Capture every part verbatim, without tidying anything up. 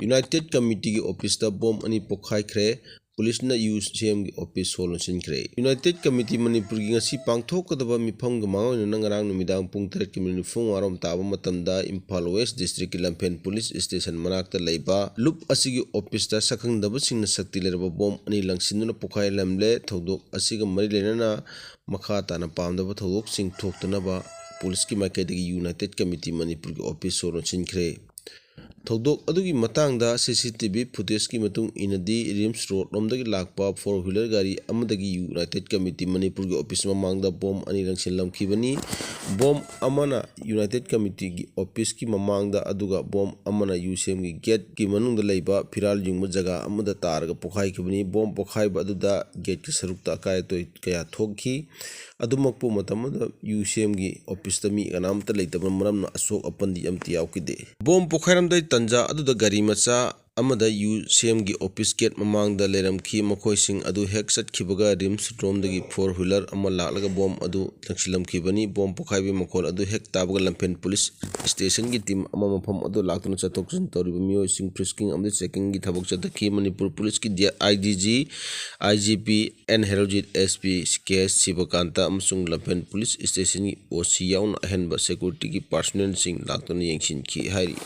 United ꯀꯃꯤꯇꯤꯒꯤ ꯑꯣꯐꯤꯁꯇ bomb ꯑꯅꯤ ꯄꯣꯈꯥꯏꯈ꯭ꯔꯦ꯫ ꯄꯨꯂꯤꯁꯅ ꯌꯨ ꯁꯤ ꯑꯦꯝꯒꯤ ꯑꯣꯐꯤꯁ ꯁꯣ ꯂꯣꯟꯁꯤꯟꯈ꯭ꯔꯦ꯫ ꯌꯨꯅꯥꯏꯇꯦꯠ ꯀꯃꯤꯇꯤ ꯃꯅꯤꯄꯨꯔꯒꯤ ꯉꯁꯤ ꯄꯥꯡꯊꯣꯛꯀꯗꯕ ꯃꯤꯐꯝꯒ ꯃꯥꯡꯑꯣꯏꯅꯅ ꯉꯔꯥꯡ ꯅꯨꯃꯤꯗꯥꯡ ꯄꯨꯡ ꯇꯔꯦꯠꯀꯤ ꯃꯤꯅꯤꯠ ꯅꯤꯐꯨ ꯃꯉꯥꯔꯣꯝ ꯇꯥꯕ ꯃꯇꯝꯗ ꯏꯝꯐꯥꯜ ꯋꯦꯁ ꯗꯤꯁꯇ꯭ꯔꯤꯛꯀꯤ ꯂꯝꯐꯦꯟ ꯄꯨꯂꯤꯁ ꯁ꯭ꯇꯦꯁꯟ ꯃꯅꯥꯛꯇ ꯂꯩꯕ ꯂꯨꯞ ꯑꯁꯤꯒꯤ ꯑꯣꯐꯤꯁꯇ ꯁꯛꯈꯪꯗꯕꯁꯤꯡꯅ ꯁꯛꯇꯤ ꯂꯩꯔꯕ ꯕꯣꯝ ꯑꯅꯤ ꯂꯪꯁꯤꯟꯗꯨꯅ ꯄꯣꯈꯥꯏꯔꯝꯂꯦ꯫ ꯊꯧꯗꯣꯛ ꯑꯁꯤꯒ ꯃꯔꯤ ꯂꯩꯅꯅ ꯃꯈꯥ ꯇꯥꯅ ꯄꯥꯝꯗꯕ ꯊꯧꯗꯣꯛꯁꯤꯡ ꯊꯣꯛꯇꯅꯕ ꯄꯨꯂꯤꯁꯀꯤ ꯃꯥꯏꯀꯩꯗꯒꯤ ꯌꯨꯅꯥꯏꯇꯦꯠ ꯀꯃꯤꯇꯤ ꯃꯅꯤꯄꯨꯔꯒꯤ ꯑꯣꯐꯤꯁ ꯁꯣ ꯂꯣꯟꯁꯤꯟꯈ꯭ꯔꯦ꯫ ꯊꯧꯗꯣꯛ ꯑꯗꯨꯒꯤ ꯃꯇꯥꯡꯗ ꯁꯤ ꯁꯤ ꯇꯤ ꯚꯤ ꯐꯨꯇꯦꯖꯀꯤ ꯃꯇꯨꯡ ꯏꯟꯅꯗꯤ, ꯔꯤꯝꯁ ꯔꯣꯗꯂꯣꯝꯗꯒꯤ ꯂꯥꯛꯄ ꯐꯣꯔ ꯋꯤꯂꯔ ꯒꯥꯔꯤ ꯑꯃꯗꯒꯤ ꯌꯨꯅꯥꯏꯇꯦꯠ ꯀꯃꯤꯇꯤ ꯃꯅꯤꯄꯨꯔꯒꯤ ꯑꯣꯐꯤꯁ ꯃꯃꯥꯡꯗ ꯕꯣꯝ ꯑꯅꯤ ꯂꯪꯁꯤꯜꯂꯝꯈꯤꯕꯅꯤ꯫ ꯕꯣꯝ ꯑꯃꯅ ꯌꯨꯅꯥꯏꯇꯦꯠ ꯀꯃꯤꯇꯤꯒꯤ ꯑꯣꯐꯤꯁꯀꯤ ꯃꯃꯥꯡꯗ, ꯑꯗꯨꯒ ꯕꯣꯝ ꯑꯃꯅ ꯌꯨ ꯁꯤ ꯑꯦꯝꯒꯤ ꯒꯦꯠꯀꯤ ꯃꯅꯨꯡꯗ ꯂꯩꯕ ꯐꯤꯔꯥꯜ ꯌꯨꯡꯕ ꯖꯒꯥ ꯑꯃꯗ ꯇꯥꯔꯒ ꯄꯣꯈꯥꯏꯈꯤꯕꯅꯤ꯫ ꯕꯣꯝ ꯄꯣꯈꯥꯏꯕ ꯑꯗꯨꯗ ꯒꯦꯠꯀꯤ ꯁꯔꯨꯛꯇ ꯑꯀꯥꯏ ꯑꯇꯣꯏ ꯀꯌꯥ ꯊꯣꯛꯈꯤ꯫ ꯑꯗꯨꯃꯛꯄꯨ ꯃꯇꯝ ꯑꯗꯨꯗ ꯌꯨ ꯁꯤ ꯑꯦꯝꯒꯤ ꯑꯣꯐꯤꯁꯇ ꯃꯤ ꯀꯅꯥꯝꯇ ꯂꯩꯇꯕꯅ ꯃꯔꯝꯅ ꯑꯁꯣꯛ ꯑꯄꯟꯗꯤ ꯑꯃꯠꯇ ꯌꯥꯎꯈꯤꯗꯦ꯫ ꯕꯣꯝ ꯄꯣꯈꯥꯏꯔꯝꯗꯥꯏ ꯇꯟꯖꯥ ꯑꯗꯨꯗ ꯒꯥꯔꯤ ꯃꯆꯥ ꯑꯃꯗ ꯌꯨ ꯁꯤ ꯑꯦꯝꯒꯤ ꯑꯣꯐꯤꯁ ꯒꯦꯠ ꯃꯃꯥꯡꯗ ꯂꯩꯔꯝꯈꯤ꯫ ꯃꯈꯣꯏꯁꯤꯡ ꯑꯗꯨ ꯍꯦꯛ ꯆꯠꯈꯤꯕꯒ ꯔꯤꯝꯁ ꯔꯣꯝꯗꯒꯤ ꯐꯣꯔ ꯋꯤꯂꯔ ꯑꯃ ꯂꯥꯛꯂꯒ ꯕꯣꯝ ꯑꯗꯨ ꯂꯪꯁꯤꯜꯂꯝꯈꯤꯕꯅꯤ꯫ ꯕꯣꯝ ꯄꯣꯈꯥꯏꯕꯒꯤ ꯃꯈꯣꯜ ꯑꯗꯨ ꯍꯦꯛ ꯇꯥꯕꯒ ꯂꯝꯐꯦꯟ ꯄꯨꯂꯤꯁ ꯁ꯭ꯇꯦꯁꯟꯒꯤ ꯇꯤꯝ ꯑꯃ ꯃꯐꯝ ꯑꯗꯨ ꯂꯥꯛꯇꯨꯅ ꯆꯠꯊꯣꯛ ꯆꯠꯁꯤꯟ ꯇꯧꯔꯤꯕ ꯃꯤꯑꯣꯏꯁꯤꯡ ꯐ꯭ꯔꯤꯁꯀꯤꯡ ꯑꯃꯗꯤ ꯆꯦꯀꯤꯡꯒꯤ ꯊꯕꯛ ꯆꯠꯊꯈꯤ꯫ ꯃꯅꯤꯄꯨꯔ ꯄꯨꯂꯤꯁꯀꯤ D I D G, I G P N Herojit, S P K S Shivakanta ꯑꯃꯁꯨꯡ ꯂꯝꯐꯦꯟ ꯄꯨꯂꯤꯁ ꯁ꯭ꯇꯦꯁꯟꯒꯤ ꯑꯣ ꯁꯤ ꯌꯥꯎꯅ ꯑꯍꯦꯟꯕ ꯁꯦꯀ꯭ꯌꯨꯔꯤꯇꯤꯒꯤ ꯄꯥꯔꯁꯣꯅꯦꯜꯁꯤꯡ ꯂꯥꯛꯇꯨꯅ ꯌꯦꯡꯁꯤꯟꯈꯤ ꯍꯥꯏꯔꯤ꯫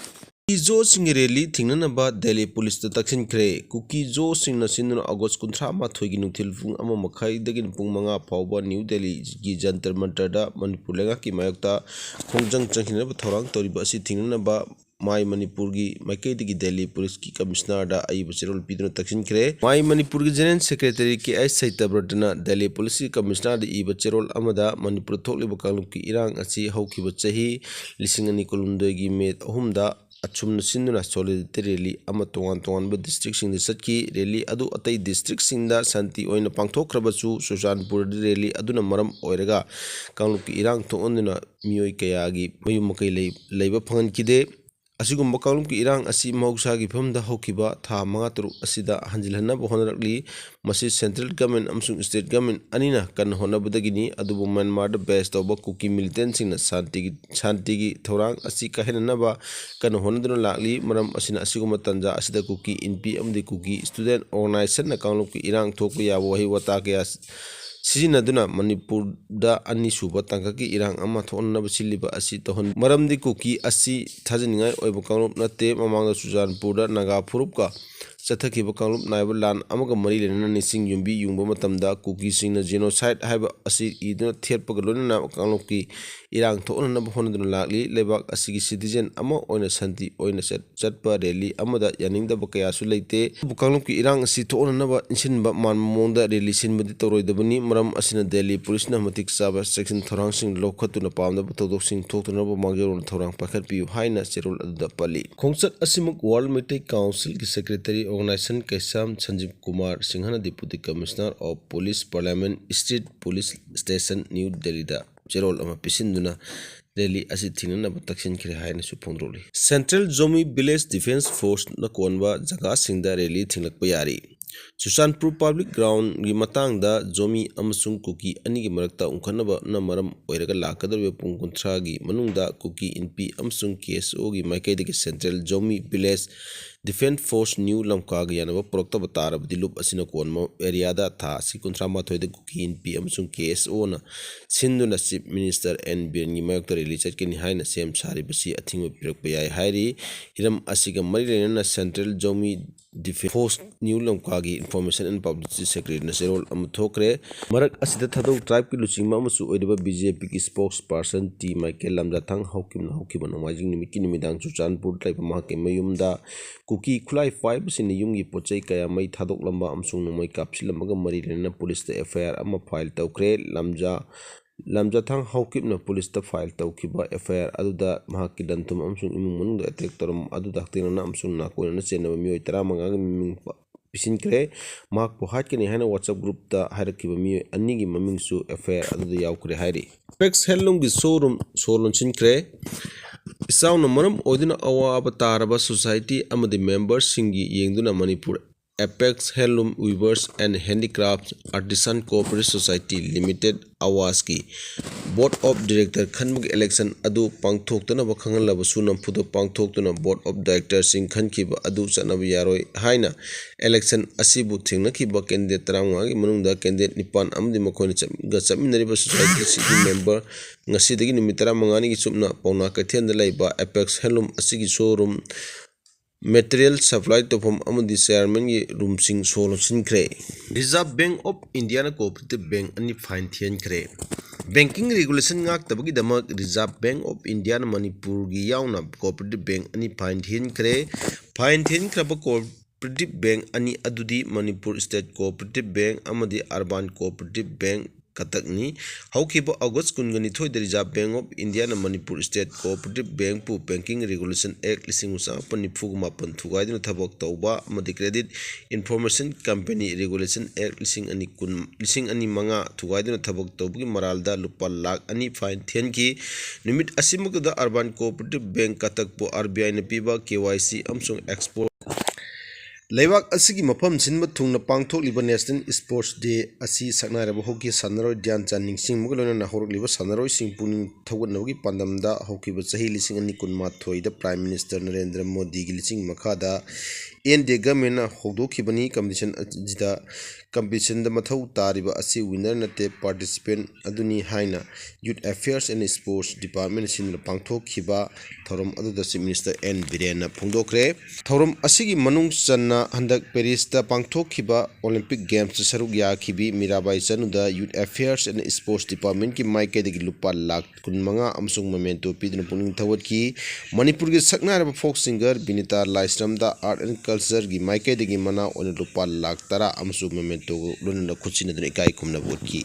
ꯀꯨꯀꯤꯖꯣꯁꯤꯡꯒꯤ ꯔꯦꯂꯤ ꯊꯤꯡꯅꯅꯕ ꯗꯦꯜꯂꯤ ꯄꯨꯂꯤꯁꯇ ꯇꯛꯁꯤꯟꯈ꯭ꯔꯦ꯫ ꯀꯨꯀꯤꯖꯣꯁꯤꯡꯅ ꯁꯤꯟꯗꯨꯅ ꯑꯥꯒꯁ ꯀꯨꯟꯊ꯭ꯔꯥ ꯃꯥꯊꯣꯏꯒꯤ ꯅꯨꯡꯊꯤꯜ ꯄꯨꯡ ꯑꯃ ꯃꯈꯥꯏꯗꯒꯤꯅ ꯄꯨꯡ ꯃꯉꯥ ꯐꯥꯎꯕ ꯅ꯭ꯌꯨ ꯗꯦꯜꯂꯤꯒꯤ ꯖꯟꯇꯔ ꯃꯟꯇꯔꯗ ꯃꯅꯤꯄꯨꯔ ꯂꯩꯉꯥꯛꯀꯤ ꯃꯥꯌꯣꯛꯇ ꯈꯣꯡꯖꯪ ꯆꯪꯁꯤꯟꯅꯕ ꯊꯧꯔꯥꯡ ꯇꯧꯔꯤꯕ ꯑꯁꯤ ꯊꯤꯡꯅꯅꯕ ꯃꯥꯏ ꯃꯅꯤꯄꯨꯔꯒꯤ ꯃꯥꯏꯀꯩꯗꯒꯤ ꯗꯦꯜꯂꯤ ꯄꯨꯂꯤꯁꯀꯤ ꯀꯃꯤꯁꯅꯔꯗ ꯑꯏꯕ ꯆꯦꯔꯣꯜ ꯄꯤꯗꯨꯅ ꯇꯛꯁꯤꯟꯈ꯭ꯔꯦ꯫ ꯃꯥꯏ ꯃꯅꯤꯄꯨꯔꯒꯤ ꯖꯦꯅꯔꯦꯜ ꯁꯦꯀ꯭ꯔꯦꯇꯔꯤ ꯀꯦ ꯑꯩꯆ ꯁꯩꯇꯕ꯭ꯔꯇꯅ ꯗꯦꯜꯂꯤ ꯄꯨꯂꯤꯁꯀꯤ ꯀꯃꯤꯁꯅꯔꯗ ꯏꯕ ꯆꯦꯔꯣꯜ ꯑꯃꯗ ꯃꯅꯤꯄꯨꯔꯗ ꯊꯣꯛꯂꯤꯕ ꯀꯥꯡꯂꯨꯞꯀꯤ ꯏꯔꯥꯡ ꯑꯁꯤ ꯍꯧꯈꯤꯕ ꯆꯍꯤ ꯂꯤꯁꯤꯡ ꯑꯅꯤ ꯀꯨꯟꯍꯨꯝꯗꯣꯏꯒꯤ ꯃꯦ ꯑꯍꯨꯝꯗ ꯑꯁꯨꯝꯅ ꯁꯤꯟꯗꯨꯅ ꯁꯣꯂꯤꯗꯥꯔꯤꯇꯤ ꯔꯦꯂꯤ ꯑꯃ ꯇꯣꯉꯥꯟ ꯇꯣꯉꯥꯟꯕ ꯗꯤꯁꯇ꯭ꯔꯤꯛꯁꯤꯡꯗ ꯆꯠꯈꯤ꯫ ꯔꯦꯂꯤ ꯑꯗꯨ ꯑꯇꯩ ꯗꯤꯁꯇ꯭ꯔꯤꯛꯁꯤꯡꯗ ꯁꯥꯟꯇꯤ ꯑꯣꯏꯅ ꯄꯥꯡꯊꯣꯛꯈ꯭ꯔꯕꯁꯨ, ꯆꯨꯔꯆꯥꯟꯄꯨꯔꯗ ꯔꯦꯂꯤ ꯑꯗꯨꯅ ꯃꯔꯝ ꯑꯣꯏꯔꯒ ꯀꯥꯡꯂꯨꯞꯀꯤ ꯏꯔꯥꯡ ꯊꯣꯛꯍꯟꯗꯨꯅ ꯃꯤꯑꯣꯏ ꯀꯌꯥꯒꯤ ꯃꯌꯨꯝ ꯃꯀꯩ ꯂꯩ-, ꯂꯩꯕ ꯐꯪꯍꯟꯈꯤꯗꯦ꯫ ꯑꯁꯤꯒꯨꯝꯕ ꯀꯥꯡꯂꯨꯞꯀꯤ ꯏꯔꯥꯡ ꯑꯁꯤ ꯃꯍꯧꯁꯥꯒꯤ ꯐꯤꯕꯝꯗ ꯍꯧꯈꯤꯕ ꯊꯥ ꯃꯉꯥ ꯇꯔꯨꯛ ꯑꯁꯤꯗ ꯍꯟꯖꯤꯜꯍꯟꯅꯕ ꯍꯣꯠꯅꯔꯛꯂꯤ꯫ ꯃꯁꯤ central government ꯑꯃꯁꯨꯡ state government ꯑꯅꯤꯅ ꯀꯟꯅ ꯍꯣꯠꯅꯕꯗꯒꯤꯅꯤ꯫ ꯑꯗꯨꯕꯨ ꯃ꯭ꯌꯥꯟꯃꯥꯔꯗ base ꯇꯧꯕ ꯀꯨꯀꯤ militantꯁꯤꯡꯅ ꯁꯥꯟꯇꯤꯒꯤ, ꯁꯥꯟꯇꯤꯒꯤ ꯊꯧꯔꯥꯡ ꯑꯁꯤ ꯀꯥꯏꯍꯟꯅꯅꯕ ꯀꯟꯅ ꯍꯣꯠꯅꯗꯨꯅ ꯂꯥꯛꯂꯤ꯫ ꯃꯔꯝ ꯑꯁꯤꯅ ꯑꯁꯤꯒꯨꯝꯕ ꯇꯥꯟꯖꯥ ꯑꯁꯤꯗ ꯀꯨꯀꯤ ꯏꯟꯄꯤ ꯑꯃꯗꯤ ꯀꯨꯀꯤ student organisationꯅ ꯀꯥꯡꯂꯨꯞꯀꯤ ꯏꯔꯥꯡ ꯊꯣꯛꯄ ꯌꯥꯕ ꯋꯥꯍꯩ ꯋꯥꯇꯥ ꯀꯌꯥ ꯁꯤꯖꯤꯟꯅꯗꯨꯅ ꯃꯅꯤꯄꯨꯔꯗ ꯑꯅꯤꯁꯨꯕ ꯇꯥꯡꯀꯛꯀꯤ ꯏꯔꯥꯡ ꯑꯃ ꯊꯣꯛꯍꯟꯅꯕ ꯁꯤꯜꯂꯤꯕ ꯑꯁꯤ ꯇꯧꯍꯟ-, ꯃꯔꯝꯗꯤ ꯀꯨꯀꯤ ꯑꯁꯤ ꯊꯥꯖꯅꯤꯡꯉꯥꯏ ꯑꯣꯏꯕ ꯀꯥꯡꯂꯨꯞ ꯅꯠꯇꯦ꯫ ꯃꯃꯥꯡꯗ ꯆꯨꯔꯆꯥꯟꯄꯨꯔꯗ ꯅꯥꯒꯥ ꯐꯨꯔꯨꯞꯀ ꯆꯠꯊꯈꯤꯕ ꯀꯥꯡꯂꯨꯞ ꯅꯥꯏꯕ ꯂꯥꯟ ꯑꯃꯒ ꯃꯔꯤ ꯂꯩꯅꯅ ꯅꯤꯡꯁꯤꯡ ꯌꯨꯝꯕꯤ ꯌꯨꯡꯕ ꯃꯇꯝꯗ ꯀꯨꯀꯤꯁꯤꯡꯅ genocide ꯍꯥꯏꯕ ꯑꯁꯤ ꯏꯗꯨꯅ ꯊꯦꯠꯄꯒ ꯂꯣꯏꯅꯅ ꯀꯥꯡꯂꯨꯞꯀꯤ ꯏꯔꯥꯡ ꯊꯣꯛꯍꯟꯅꯕ ꯍꯣꯠꯅꯗꯨꯅ ꯂꯥꯛꯂꯤ꯫ ꯂꯩꯕꯥꯛ ꯑꯁꯤꯒꯤ citizen ꯑꯃ ꯑꯣꯏꯅ ꯁꯥꯟꯇꯤ ꯑꯣꯏꯅ ꯆꯠ-, ꯆꯠꯄ rally ꯑꯃꯗ ꯌꯥꯅꯤꯡꯗꯕ ꯀꯌꯥꯁꯨ ꯂꯩꯇꯦ꯫ ꯑꯗꯨꯕꯨ ꯀꯥꯡꯂꯨꯞꯀꯤ ꯏꯔꯥꯡ ꯑꯁꯤ ꯊꯣꯛꯍꯟꯅꯕ ꯏꯟꯁꯤꯟꯕ ꯃꯥꯟꯕ ꯃꯑꯣꯡꯗ rally ꯁꯤꯟꯕꯗꯤ ꯇꯧꯔꯣꯏꯗꯕꯅꯤ꯫ ꯃꯔꯝ ꯑꯁꯤꯅ ꯗꯦꯜꯂꯤ ꯄꯨꯂꯤꯁꯅ ꯃꯇꯤꯛ ꯆꯥꯕ ꯆꯦꯛꯁꯤꯟ ꯊꯧꯔꯥꯡꯁꯤꯡ ꯂꯧꯈꯠꯇꯨꯅ ꯄꯥꯝꯗꯕ ꯊꯧꯗꯣꯛꯁꯤꯡ ꯊꯣꯛꯇꯅꯕ ꯃꯥꯡꯖꯧꯅꯅ ꯊꯧꯔꯥꯡ ꯄꯥꯏꯈꯠꯄꯤꯌꯨ ꯍꯥꯏꯅ ꯆꯦꯔꯣꯜ ꯑꯗꯨꯗ ꯄꯜꯂꯤ꯫ ꯈꯣꯡꯆꯠ ꯑꯁꯤꯃꯛ World Meitei Councilꯒꯤ secretary organization ꯀꯩꯁꯥꯝ ꯁꯟꯖꯤꯕ ꯀꯨꯃꯥꯔ ꯁꯤꯡꯍꯅ Deputy Commissioner of Police Parliament Street Police Station New Delhiꯗ ꯆꯦꯔꯣꯜ ꯑꯃ ꯄꯤꯁꯤꯟꯗꯨꯅ rally ꯑꯁꯤ ꯊꯤꯡꯅꯅꯕ ꯇꯛꯁꯤꯟꯈ꯭ꯔꯦ ꯍꯥꯏꯅꯁꯨ ꯐꯣꯡꯗꯣꯛꯂꯤ꯫ Central Zomi Village Defence Forceꯅ ꯀꯣꯟꯕ ꯖꯒꯥꯁꯤꯡꯗ rally ꯊꯤꯡꯂꯛꯄ ꯌꯥꯔꯤ꯫ ꯆꯨꯔꯆꯥꯟꯄꯨꯔ Public Groundꯒꯤ ꯃꯇꯥꯡꯗ ꯖꯣꯃꯤ ꯑꯃꯁꯨꯡ ꯀꯨꯀꯤ ꯑꯅꯤꯒꯤ ꯃꯔꯛꯇ ꯎꯪꯈꯠꯅꯕꯅ ꯃꯔꯝ ꯑꯣꯏꯔꯒ ꯂꯥꯛꯀꯗꯧꯔꯤꯕ ꯄꯨꯡ ꯀꯨꯟꯊ꯭ꯔꯥꯒꯤ ꯃꯅꯨꯡꯗ ꯀꯨꯀꯤ ꯏꯟꯄꯤ ꯑꯃꯁꯨꯡ KSOꯒꯤ ꯃꯥꯏꯀꯩꯗꯒꯤ Central Zomi Village Defence Force New ꯂꯝꯀꯥꯒ ꯌꯥꯅꯕ ꯄꯨꯔꯛꯇꯕ ꯇꯥꯔꯕꯗꯤ ꯂꯨꯞ ꯑꯁꯤꯅ ꯀꯣꯟꯕ areaꯗ ꯊꯥ ꯑꯁꯤ ꯀꯨꯟꯊ꯭ꯔꯥ ꯃꯥꯊꯣꯏꯗ ꯀꯨꯀꯤ ꯏꯟꯄꯤ ꯑꯃꯁꯨꯡ KSOꯅ ꯁꯤꯟꯗꯨꯅ Chief Minister ꯑꯦꯟ ꯕꯤꯔꯦꯟꯒꯤ ꯃꯥꯌꯣꯛꯇ rally ꯆꯠꯀꯅꯤ ꯍꯥꯏꯅ ꯁꯦꯝ ꯁꯥꯔꯤꯕꯁꯤ ꯑꯊꯤꯡꯕ ꯄꯤꯔꯛꯄ ꯌꯥꯏ ꯍꯥꯏꯔꯤ꯫ ꯍꯤꯔꯝ ꯑꯁꯤꯒ ꯃꯔꯤ ꯂꯩꯅꯅ Central Zomi Defence Force New ꯂꯝꯀꯥꯒꯤ Information and Publicity Secretaryꯅ ꯆꯦꯔꯣꯜ ꯑꯃ ꯊꯣꯛꯈ꯭ꯔꯦ꯫ ꯃꯔꯛ ꯑꯁꯤꯗ ꯊꯥꯗꯧ tribeꯀꯤ ꯂꯨꯆꯤꯡꯕ ꯑꯃꯁꯨ ꯑꯣꯏꯔꯤꯕ BJPꯒꯤ spokesperson ꯇꯤ ꯃꯥꯏꯀꯦꯜ ꯂꯝꯖꯥꯊꯥꯡ ꯍꯥꯎꯀꯤꯞꯅ ꯍꯧꯈꯤꯕ ꯅꯣꯡꯃꯥꯏꯖꯤꯡ ꯅꯨꯃꯤꯠꯀꯤ ꯅꯨꯃꯤꯗꯥꯡ ꯆꯨꯔꯆꯥꯟꯄꯨꯔꯗ ꯂꯩꯕ ꯃꯍꯥꯛꯀꯤ ꯃꯌꯨꯝꯗ ꯀꯨꯀꯤ ꯈꯨꯠꯂꯥꯏ ꯄꯥꯏꯕꯁꯤꯡꯅ ꯌꯨꯝꯒꯤ ꯄꯣꯠ ꯆꯩ ꯀꯌꯥ ꯃꯩ ꯊꯥꯗꯣꯛꯂꯝꯕ ꯑꯃꯁꯨꯡ ꯅꯣꯡꯃꯩ ꯀꯥꯞꯁꯤꯜꯂꯝꯕꯒ ꯃꯔꯤ ꯂꯩꯅꯅ ꯄꯨꯂꯤꯁꯇ FIR ꯑꯃ file ꯇꯧꯈ꯭ꯔꯦ꯫ ꯂꯝꯖꯥ-, ꯂꯝꯖꯥꯊꯥꯡ ꯍꯥꯎꯀꯤꯞꯅ ꯄꯨꯂꯤꯁꯇ file ꯇꯧꯈꯤꯕ FIR ꯑꯗꯨꯗ ꯃꯍꯥꯛꯀꯤ ꯂꯟ-ꯊꯨꯝ ꯑꯃꯁꯨꯡ ꯏꯃꯨꯡ ꯃꯅꯨꯡꯗ attack ꯇꯧꯔꯝꯕ ꯑꯗꯨꯗ ꯍꯛꯊꯦꯡꯅꯅ ꯑꯃꯁꯨꯡ ꯅꯥꯀꯣꯏꯅꯅ ꯆꯦꯟꯅꯕ ꯃꯤꯑꯣꯏ ꯇꯔꯥꯃꯉꯥꯒꯤ ꯃꯃꯤꯡ ꯄ-, ꯄꯤꯁꯤꯟꯈ꯭ꯔꯦ꯫ ꯃꯍꯥꯛꯄꯨ ꯍꯥꯠꯀꯅꯤ ꯍꯥꯏꯅ WhatsApp groupꯇ ꯍꯥꯏꯔꯛꯈꯤꯕ ꯃꯤꯑꯣꯏ ꯑꯅꯤꯒꯤ ꯃꯃꯤꯡꯁꯨ FIR ꯑꯗꯨꯗ ꯌꯥꯎꯈ꯭ꯔꯦ ꯍꯥꯏꯔꯤ꯫ Apex Handloomꯒꯤ showroom ꯁꯣ ꯂꯣꯟꯁꯤꯟꯈ꯭ꯔꯦ꯫ ꯏꯆꯥꯎꯅ ꯃꯔꯝ ꯑꯣꯏꯗꯨꯅ ꯑꯋꯥꯕ ꯇꯥꯔꯕ ꯁꯣꯁꯥꯏꯇꯤ ꯑꯃꯗꯤ ꯃꯦꯝꯕꯔꯁꯤꯡꯒꯤ ꯌꯦꯡꯗꯨꯅ Manipur Apex Handloom Weavers and Handicrafts Artisan Cooperative Society Limited, ꯑꯋꯥꯁꯀꯤ Board of Director ꯈꯟꯕꯒꯤ election ꯑꯗꯨ ꯄꯥꯡꯊꯣꯛꯇꯅꯕ ꯈꯪꯍꯜꯂꯕꯁꯨ, ꯅꯝꯐꯨꯗ ꯄꯥꯡꯊꯣꯛꯇꯨꯅ Board of Directorꯁꯤꯡ ꯈꯟꯈꯤꯕ ꯑꯗꯨ ꯆꯠꯅꯕ ꯌꯥꯔꯣꯏ ꯍꯥꯏꯅ election ꯑꯁꯤꯕꯨ ꯊꯦꯡꯅꯈꯤꯕ candidate ꯇꯔꯥꯃꯉꯥꯒꯤ ꯃꯅꯨꯡꯗ candidate ꯅꯤꯄꯥꯟ ꯑꯃꯗꯤ ꯃꯈꯣꯏꯅ ꯆꯠ-, ꯆꯠꯃꯤꯟꯅꯔꯤꯕ societyꯁꯤꯒꯤ member ꯉꯁꯤꯗꯒꯤ ꯅꯨꯃꯤꯠ ꯇꯔꯥꯃꯉꯥꯅꯤꯒꯤ ꯆꯨꯞꯅ ꯄꯥꯎꯅꯥ ꯀꯩꯊꯦꯜꯗ ꯂꯩꯕ Apex Handloom ꯑꯁꯤꯒꯤ showroom, material supply ꯇꯧꯐꯝ ꯑꯃꯗꯤ chairmanꯒꯤ roomꯁꯤꯡ ꯁꯣ ꯂꯣꯟꯁꯤꯟꯈ꯭ꯔꯦ꯫ Reserve Bank of Indiaꯅ cooperative bank ꯑꯅꯤ fine ꯊꯤꯍꯟꯈ꯭ꯔꯦ꯫ Banking regulation ꯉꯥꯛꯇꯕꯒꯤꯗꯃꯛ Reserve Bank of Indiaꯅ ꯃꯅꯤꯄꯨꯔꯒꯤ ꯌꯥꯎꯅ cooperative bank ꯑꯅꯤ fine ꯊꯤꯍꯟꯈ꯭ꯔꯦ꯫ Fine ꯊꯤꯍꯟꯈ꯭ꯔꯕ cooperative bank ꯑꯅꯤ ꯑꯗꯨꯗꯤ ꯃꯅꯤꯄꯨꯔ State Cooperative Bank ꯑꯃꯗꯤ Urban Cooperative Bank, ꯀꯇꯛꯅꯤ꯫ ꯍꯧꯈꯤꯕ August ꯀꯨꯟꯒ ꯅꯤꯊꯣꯏꯗ Reserve Bank of Indiaꯅ Manipur State Cooperative Bankꯄꯨ Banking Regulation Act ꯂꯤꯁꯤꯡ ꯑꯃ ꯆꯥꯃꯥꯄꯟ ꯅꯤꯐꯨꯒ ꯃꯥꯄꯟ ꯊꯨꯒꯥꯏꯗꯨꯅ ꯊꯕꯛ ꯇꯧꯕ ꯑꯃꯗꯤ Credit Information Company Regulation Act ꯂꯤꯁꯤꯡ ꯑꯅꯤ ꯀꯨꯟ, ꯂꯤꯁꯤꯡ ꯑꯅꯤ ꯃꯉꯥ ꯊꯨꯒꯥꯏꯗꯨꯅ ꯊꯕꯛ ꯇꯧꯕꯒꯤ ꯃꯔꯥꯜꯗ ꯂꯨꯄꯥ ꯂꯥꯈ ꯑꯅꯤ fine ꯊꯤꯍꯟꯈꯤ꯫ ꯅꯨꯃꯤꯠ ꯑꯁꯤꯃꯛꯇꯗ Urban Cooperative Bank ꯀꯇꯛꯄꯨ RBIꯅ ꯄꯤꯕ KYC ꯑꯃꯁꯨꯡ export ꯂꯩꯕꯥꯛ ꯑꯁꯤꯒꯤ ꯃꯐꯝ ꯁꯤꯟꯕ ꯊꯨꯡꯅ ꯄꯥꯡꯊꯣꯛꯂꯤꯕ National Sports Day ꯑꯁꯤ ꯁꯛꯅꯥꯏꯔꯕ ꯍꯣꯀꯤ ꯁꯥꯟꯅꯔꯣꯏ ꯙ꯭ꯌꯥꯟ ꯆꯥꯟ ꯅꯤꯡꯁꯤꯡꯕꯒ ꯂꯣꯏꯅꯅ ꯍꯧꯔꯛꯂꯤꯕ ꯁꯥꯟꯅꯔꯣꯏꯁꯤꯡ ꯄꯨꯛꯅꯤꯡ ꯊꯧꯒꯠꯅꯕꯒꯤ ꯄꯥꯟꯗꯝꯗ ꯍꯧꯈꯤꯕ ꯆꯍꯤ ꯂꯤꯁꯤꯡ ꯑꯅꯤ ꯀꯨꯟꯃꯥꯊꯣꯏꯗ Prime Minister ꯅꯔꯦꯟꯗ꯭ꯔ ꯃꯣꯗꯤꯒꯤ ꯂꯨꯆꯤꯡ ꯃꯈꯥꯗ NDA governmentꯅ ꯍꯧꯗꯣꯛꯈꯤꯕꯅꯤ꯫ Competition ꯑꯁꯤꯗ, competitionꯗ ꯃꯊꯧ ꯇꯥꯔꯤꯕ ꯑꯁꯤ winner ꯅꯠꯇꯦ, participant ꯑꯗꯨꯅꯤ ꯍꯥꯏꯅ Youth Affairs and Sports Department ꯁꯤꯟꯗꯨꯅ ꯄꯥꯡꯊꯣꯛꯈꯤꯕ ꯊꯧꯔꯝ ꯑꯗꯨꯗ Chief Minister N ꯕꯤꯔꯦꯟꯅ ꯐꯣꯡꯗꯣꯛꯈ꯭ꯔꯦ꯫ ꯊꯧꯔꯝ ꯑꯁꯤꯒꯤ ꯃꯅꯨꯡ ꯆꯟꯅ ꯍꯟꯗꯛ Parisꯇ ꯄꯥꯡꯊꯣꯛꯈꯤꯕ Olympic Gamesꯇ ꯁꯔꯨꯛ ꯌꯥꯈꯤꯕꯤ Mirabai ꯆꯅꯨꯗ Youth Affairs and Sports Departmentꯀꯤ ꯃꯥꯏꯀꯩꯗꯒꯤ ꯂꯨꯄꯥ ꯂꯥꯈ ꯀꯨꯟꯃꯉꯥ ꯑꯃꯁꯨꯡ memento ꯄꯤꯗꯨꯅ ꯄꯨꯛꯅꯤꯡ ꯊꯧꯒꯠꯈꯤ꯫ ꯃꯅꯤꯄꯨꯔꯒꯤ ꯁꯛꯅꯥꯏꯔꯕ folk singer Binita ꯂꯥꯏꯁ꯭ꯔꯝꯗ Art and Cultureꯒꯤ ꯃꯥꯏꯀꯩꯗꯒꯤ ꯃꯅꯥ ꯑꯣꯏꯅ ꯂꯨꯄꯥ ꯂꯥꯈ ꯇꯔꯥ ꯑꯃꯁꯨꯡ mementoꯒ ꯂꯣꯏꯅꯅ ꯈꯨꯠꯁꯤꯟꯅꯗꯨꯅ ꯏꯀꯥꯏ ꯈꯨꯝꯅꯕ ꯎꯠꯈꯤ꯫